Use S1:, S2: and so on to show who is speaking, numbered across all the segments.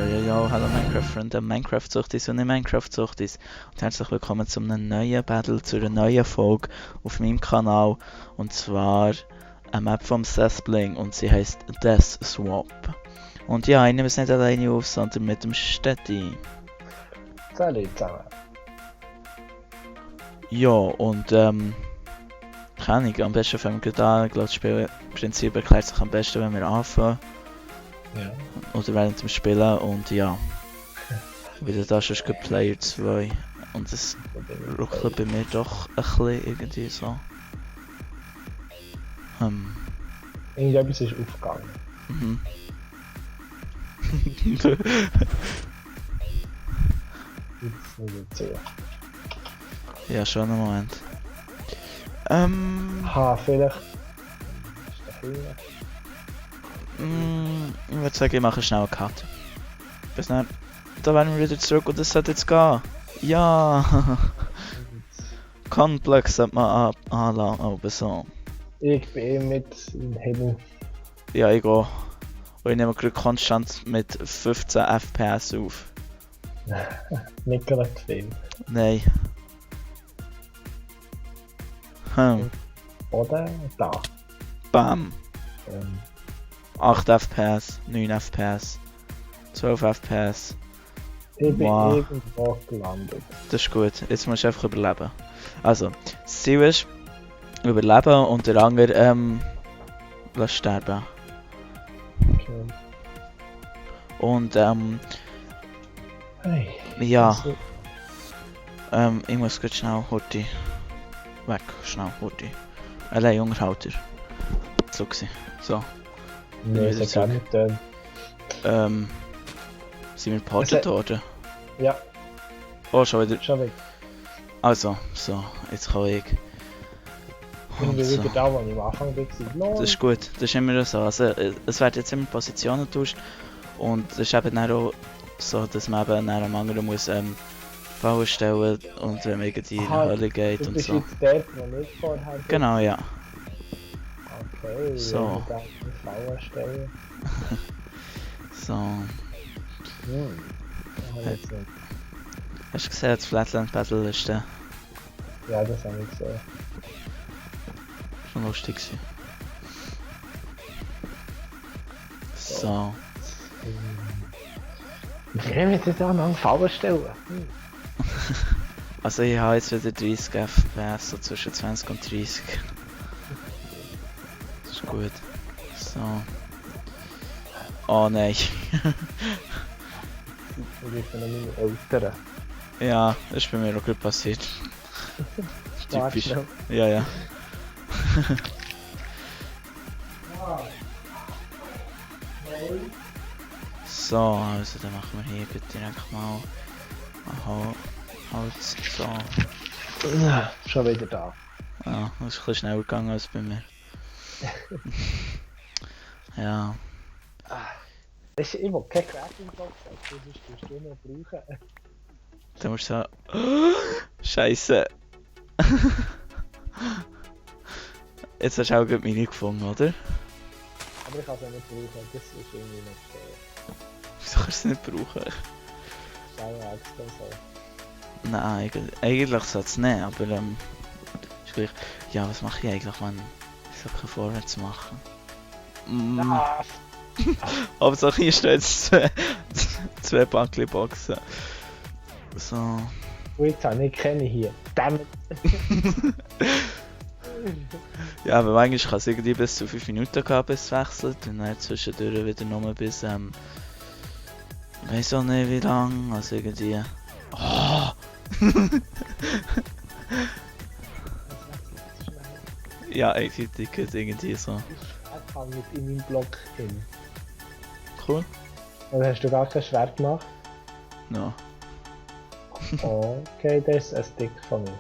S1: Hallo Minecraft-Freunde, Minecraft-Suchtis und nicht Minecraft-Suchtis und herzlich willkommen zu einem neuen Battle, zu einer neuen Folge auf meinem Kanal und zwar eine Map vom Sethbling und sie heißt Death Swap. Und ja, ich nehme es nicht alleine auf, sondern mit dem Städti.
S2: Salut zusammen.
S1: Ja, und keine Ahnung, am besten fangen wir gleich an, ich glaube das Spielprinzip erklärt sich am besten, wenn wir anfangen.
S2: Ja.
S1: Oder während dem Spielen und ja. Wieder da ist gerade Player 2 und es ruckelt bei mir doch ein bisschen irgendwie so.
S2: Irgendetwas ist aufgegangen.
S1: Mhm.
S2: Jetzt muss ich sehen.
S1: Ja, schon einen Moment.
S2: Vielleicht. Ist da hier?
S1: Ich würde sagen, ich mache schnell einen Cut. Bis dann. Da werden wir wieder zurück und das sollte jetzt gehen. Ja! Complex sollte man anlassen, aber so.
S2: Ich bin mit im Himmel.
S1: Ja, ich gehe. Und ich nehme gerade konstant mit 15 FPS auf.
S2: Nicht gerade viel.
S1: Nein.
S2: Oder da.
S1: Bam!
S2: Ähm,
S1: 8 FPS, 9 FPS, 12 FPS.
S2: ich bin
S1: Wow.
S2: irgendwo gelandet.
S1: Das ist gut, jetzt musst du einfach überleben. Also, das Ziel ist, überleben und der andere, lass sterben.
S2: Okay.
S1: Und,
S2: Hey.
S1: ja,
S2: Also,
S1: ich muss gerade schnell Horti weg, schnell Horti. Allein Unterhalter. So gewesen. So,
S2: nee,
S1: wieder
S2: das hat
S1: zurück.
S2: gar nicht getan.
S1: Sind wir geportet worden?
S2: Ja,
S1: Oh, schon wieder.
S2: schon weg.
S1: Also, so, jetzt kann ich.
S2: Ich bin
S1: Und
S2: wieder
S1: so.
S2: da, wo ich am Anfang war.
S1: Das ist gut, das ist immer so. Also, es werden jetzt immer Positionen getauscht und es ist eben dann auch so, dass man eben dann am anderen muss Fallen stellen und wenn man irgendwie in die
S2: Aha,
S1: Höhle geht
S2: Du
S1: und
S2: bist
S1: so.
S2: jetzt dort, wo ich vorher bin.
S1: Genau, ja.
S2: Okay,
S1: So.
S2: wenn ich da eine Falle stelle.
S1: So.
S2: Das habe ich jetzt nicht.
S1: Hast du gesehen, das Flatland Battle ist
S2: Ja, das habe ich gesehen.
S1: schon lustig gewesen. So.
S2: Wie können wir jetzt da noch eine Falle stellen?
S1: Also ich habe jetzt wieder 30 FPS, so zwischen 20 und 30. Das ist gut. So. Oh nein.
S2: Ich rufe noch meine Eltern.
S1: Ja, das ist bei mir auch gut passiert.
S2: Warte
S1: Typisch.
S2: schnell.
S1: Ja, ja. So, also dann machen wir hier bitte direkt mal Holz. So.
S2: Schon wieder da.
S1: Ja, das ist ein bisschen schneller gegangen als bei mir. Ja.
S2: Ich will keine Crafting-Box, also sonst tust du noch brauchen.
S1: Dann musst du so. Scheiße. Jetzt hast du auch gut meine gefunden, oder?
S2: Aber ich kann es auch nicht brauchen, das ist irgendwie nicht fair.
S1: Wieso kannst du es nicht brauchen?
S2: Schau extra so.
S1: Nein, eigentlich sollte es nicht, aber ist gleich. Ja, was mache ich eigentlich, wenn ich so kein Vorwärts machen?
S2: Ah,
S1: Aber so hier stehen jetzt zwei Bankli-Boxen. So.
S2: und jetzt habe ich keine hier. Damit.
S1: Ja, aber manchmal kann es irgendwie bis zu 5 Minuten gehen, bis es wechselt. Und dann zwischendurch wieder nur bis, weiss auch nicht wie lang, also irgendwie. Oh! Ja, eindeutig irgendwie so.
S2: Ich kann nicht in meinem Block hin.
S1: Cool.
S2: Oder hast du gar kein Schwert gemacht?
S1: No.
S2: Okay, das ist ein Stick von mir.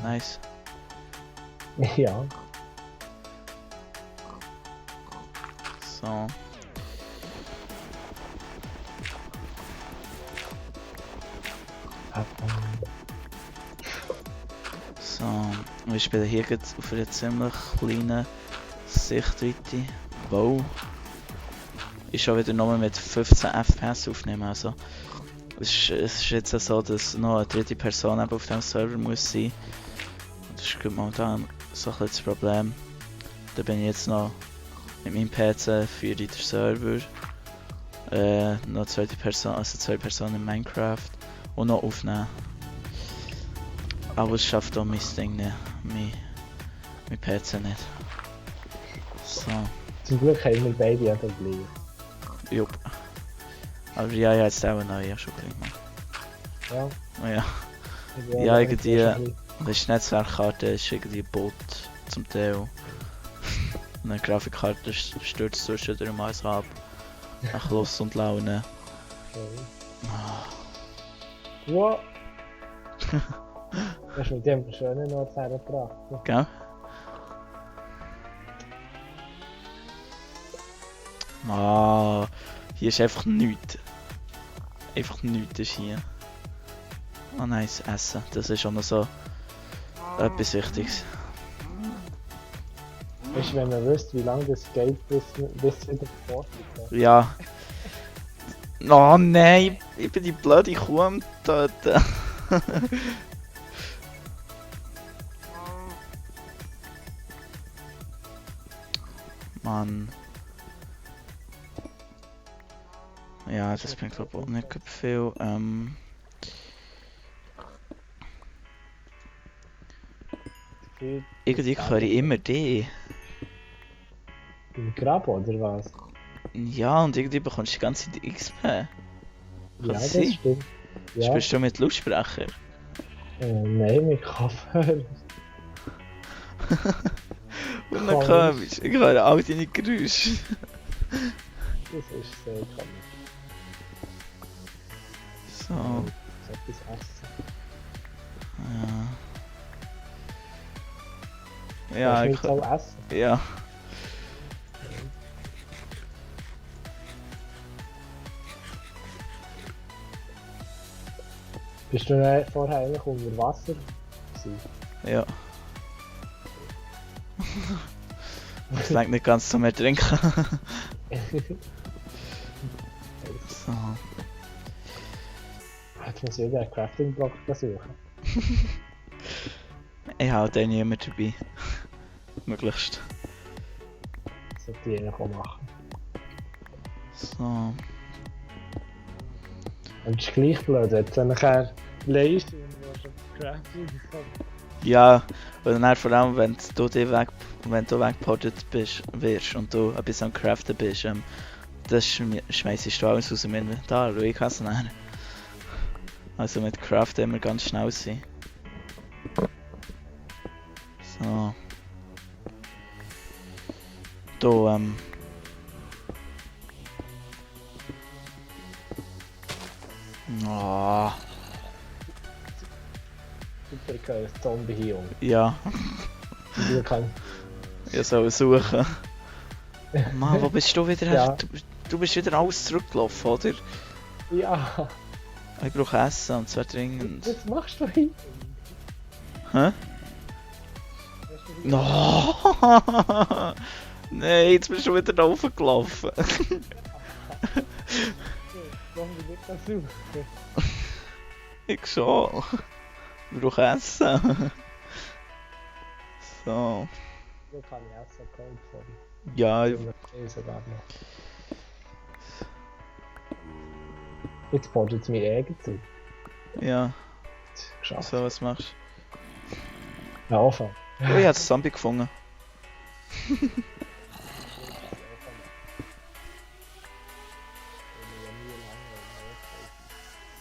S1: Nice.
S2: Ja.
S1: So. So. Wir spielen hier gerade auf einer ziemlich kleinen Sichtweite. Wow. ich schon wieder nur mit 15 FPS aufnehmen. Also, es ist jetzt auch so, dass noch eine dritte Person eben auf dem Server muss sein. Das ist momentan so ein bisschen das Problem. Da bin ich jetzt noch mit meinem PC für den Server. Noch zweite Person, also zwei Personen in Minecraft und noch aufnehmen. Aber es schafft auch mein Ding nicht, mein PC nicht. So,
S2: Zum Glück haben wir beide ja den gleichen.
S1: jupp. Aber ja, jetzt auch noch, ja, schon gleich mal.
S2: Ja.
S1: Oh, ja,
S2: Ich
S1: Ja,
S2: auch
S1: irgendwie-
S2: schon ein bisschen-
S1: das ist Netzwerkkarte, ist irgendwie Bot zum Teil. Und eine Grafikkarte stürzt zwischendurch mal so ab. Nach Lust und Laune.
S2: Wow! Du hast mit dem schönen Ort hergebracht.
S1: Gell? Ah, hier ist einfach nichts. Einfach nichts ist hier. Ah nice, Essen. Das ist auch noch so etwas Wichtiges.
S2: Weißt du, wenn man wüsste, wie lange das geht, bis wieder fortgeht.
S1: Ja. Oh nein, ich bin die blöde Kuh am Töten. Mann. Ja, das bringt glaube ich auch nicht viel. Irgendwie höre ich immer die.
S2: Im Grab oder was?
S1: Ja, und irgendwie bekommst du die ganze Zeit XP.
S2: Ja,
S1: das
S2: das
S1: sein?
S2: stimmt. Ja.
S1: Spielst du mit Lautsprecher?
S2: Nein, mit Kopfhörer.
S1: Und dann komisch, ich höre all deine Geräusche.
S2: Das ist sehr komisch.
S1: So,
S2: So etwas essen.
S1: ja. Ja,
S2: Willst
S1: ich
S2: du nicht auch essen?
S1: ja.
S2: Bist du nicht vorher eigentlich unter Wasser gewesen?
S1: Ja. Das längt nicht ganz zum Ertrinken. So.
S2: Jetzt muss jeder einen Crafting-Block besuchen.
S1: Ich habe den immer dabei. Möglichst.
S2: Das sollte ich eigentlich auch machen.
S1: So.
S2: Und es ist gleich blöd, jetzt wenn nachher leist und du hast ein Crafting
S1: Ja, und dann vor allem, wenn du weggeportet wirst und du ein bisschen am Craften bist, das schmeißt du alles aus dem Inventar, weil ich kann es nicht. Also mit Craften immer ganz schnell sein. So. Da, Oh,
S2: super geil, Zombie hier unten.
S1: ja,
S2: Du kannst.
S1: ich soll suchen. Mann, wo bist du wieder her?
S2: Ja.
S1: Du bist wieder alles zurückgelaufen, oder?
S2: Ja,
S1: Ich brauche Essen, und zwar dringend.
S2: was machst du hier?
S1: Hä?
S2: Hast du hier-
S1: No! Nein, jetzt bist du wieder raufgelaufen.
S2: Warum will ich das suchen?
S1: Ich schon. Ich brauche Essen. So.
S2: Da kann ich essen, Code, sorry.
S1: Ja,
S2: Ich will sogar noch. Jetzt portet es mir irgendwie.
S1: ja.
S2: Geschafft.
S1: So, was machst
S2: Ja, Anfang.
S1: du? Oh, ich habe einen Zombie gefunden.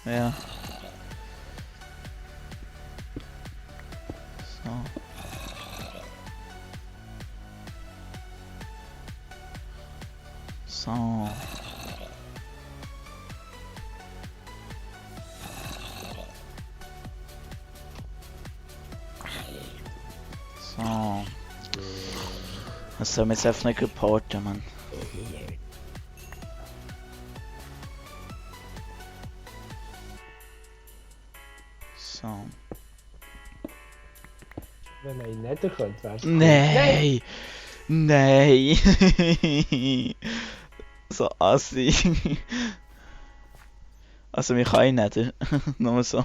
S1: Ja. So. So. So. Das soll mir jetzt einfach nicht reporten, Mann. So.
S2: Wenn man ihn nicht könnte, wäre es
S1: Nein! Nein! so assi. Also wir können nicht, nur so.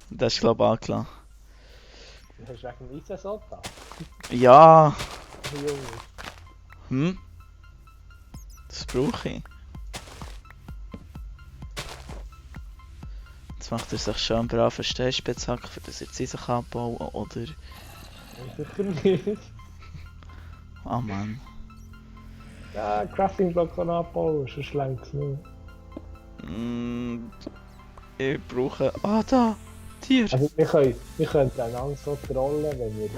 S1: Das ist glaube ich angelassen.
S2: Du hast wegen dem Eisen so da.
S1: Ja,
S2: Junge.
S1: hm? Das brauche ich. Jetzt macht er sich schon einen braven Steinspitzhack, für das er die Eisen kann abbauen oder...
S2: Sicher nicht.
S1: Oh Mann.
S2: Ja, Crafting-Block kann abbauen, sonst längt es nicht.
S1: Ich brauche... Ah, da! Tier!
S2: Also wir können einander so trollen, wenn wir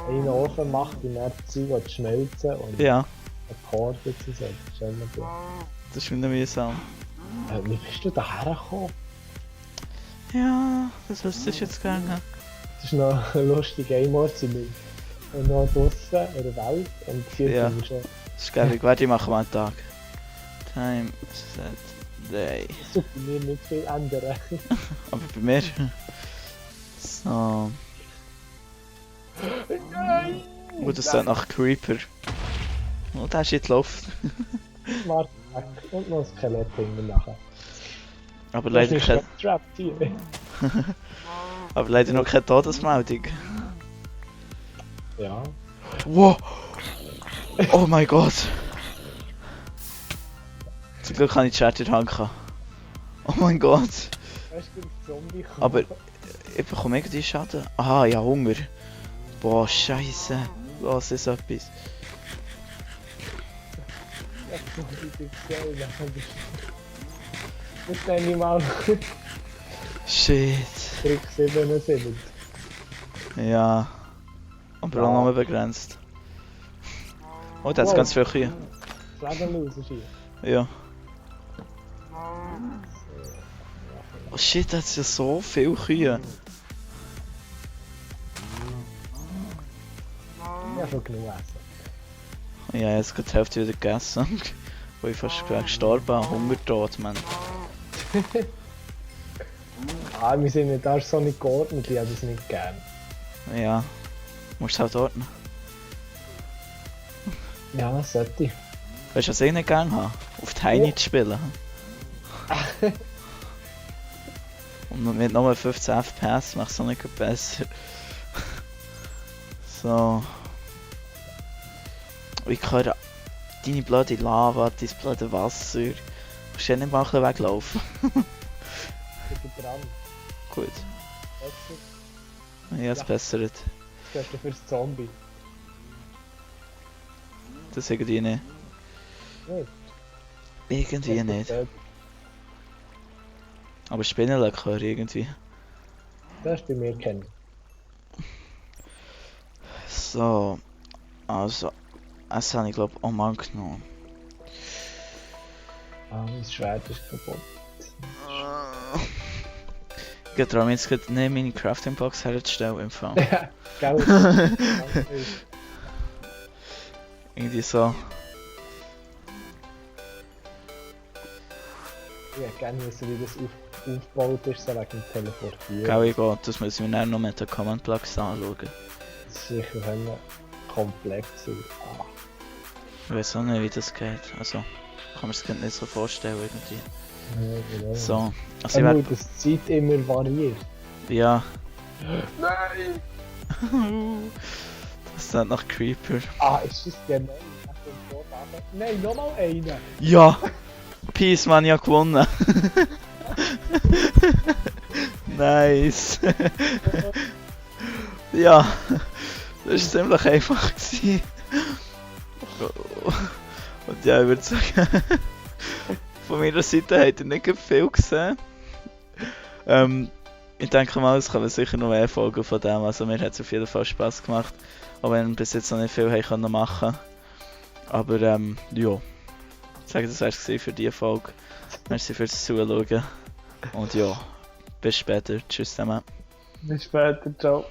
S2: einen Ofen machen und dann die Zeug schmelzen und
S1: Ja,
S2: eine Korde zusetzen. Das ist immer gut.
S1: das ist wieder mühsam.
S2: Wie bist du da hergekommen?
S1: Ja, das wüsste ich jetzt gerne.
S2: Das ist noch ein lustiger Ort, sind wir noch draussen in der Welt und hier
S1: Ja.
S2: sind wir schon.
S1: Das ist geil. Warte, ich mache mal einen Tag. Time, set, day.
S2: Das tut bei mir nicht viel ändern.
S1: Aber bei mir... So...
S2: Nein!
S1: Oh, das ist nach Creeper. Oh, der ist in die Luft.
S2: Smart Hack. Und noch ein Skelett hinten nachher.
S1: Aber
S2: Das
S1: leider,
S2: ist
S1: kein,
S2: trapped hier.
S1: aber leider noch keine Todesmeldung.
S2: Ja.
S1: Wow! Oh mein Gott! Zum Glück kann ich die Chat in die Hand gehabt. Oh mein Gott!
S2: Weißt du, ein Zombie kommt.
S1: Aber ich bekomme irgendwie Schaden. Aha, ja, Hunger. Boah, scheiße. Los, ist etwas.
S2: Ja, Zombie, die Geselle. Das nenne ich mal
S1: Shit.
S2: Trick 77.
S1: Ja. Aber auch noch begrenzt. Oh, da hat
S2: Wow.
S1: ganz viele Kühe.
S2: Flaggenlos ist hier.
S1: Ja. Oh shit, da hat ja so viele Kühe.
S2: Ja, schon genug essen.
S1: Ja, jetzt gerade die Hälfte wieder gegessen. Wo ich fast gestorben bin. Hungertod, Mann.
S2: Ah, wir sind nicht da so nicht geordnet, ich habe das nicht gern.
S1: Ja. Musst du halt ordnen.
S2: Ja, das sollte ich.
S1: Weißt du, was ich nicht gerne habe? Auf Tiny zu spielen. Und mit nur 15 FPS macht es auch nicht besser. So. Ich höre deine blöde Lava, dein blöde Wasser. Kannst du ja nicht mal ein bisschen weglaufen?
S2: Ich bin dran.
S1: Gut.
S2: Besser.
S1: Ja, es
S2: Ja.
S1: bessert.
S2: Das ist fürs Zombie.
S1: Das irgendwie nicht.
S2: Nicht?
S1: Irgendwie
S2: Das
S1: nicht.
S2: ist
S1: Aber Spinnenlikör irgendwie.
S2: Das ist bei mir kennen.
S1: So. Also. Das habe ich glaube auch mal genommen.
S2: Ah, mein Schwert ist kaputt.
S1: Ich traue mir jetzt gerade nicht meine Crafting Box herzustellen im Fall.
S2: Gell?
S1: Irgendwie so.
S2: Ich hätte gerne wissen, wie das aufgebaut ist, so wegen dem Teleportieren.
S1: Gell, ich gehe. Das müssen wir dann noch mit den Command Blocks anschauen.
S2: Das ist sicher komplex sein. Ah.
S1: Ich weiß auch nicht, wie das geht. Also, kann man es gerade nicht so vorstellen irgendwie.
S2: Ja, genau.
S1: So. Also ich
S2: Nur,
S1: werde...
S2: dass die Zeit immer variiert.
S1: Ja.
S2: Nein!
S1: Das ist nach Creeper.
S2: Ah, ist das der neue? Nein, nochmal einer!
S1: Ja! Peace, man, ich hab gewonnen. Nice. Ja. Das war ziemlich einfach gewesen. Und ja, ich würde sagen, von meiner Seite habt ihr nicht viel gesehen. Ich denke mal, es kommen sicher noch mehr Folgen von dem. Also mir hat es auf jeden Fall Spass gemacht. Auch wenn wir bis jetzt noch nicht viel haben machen können. Aber ja. Ich sage, das war es für diese Folge. Merci fürs Zuschauen. Und ja, bis später. Tschüss zusammen.
S2: Bis später, ciao.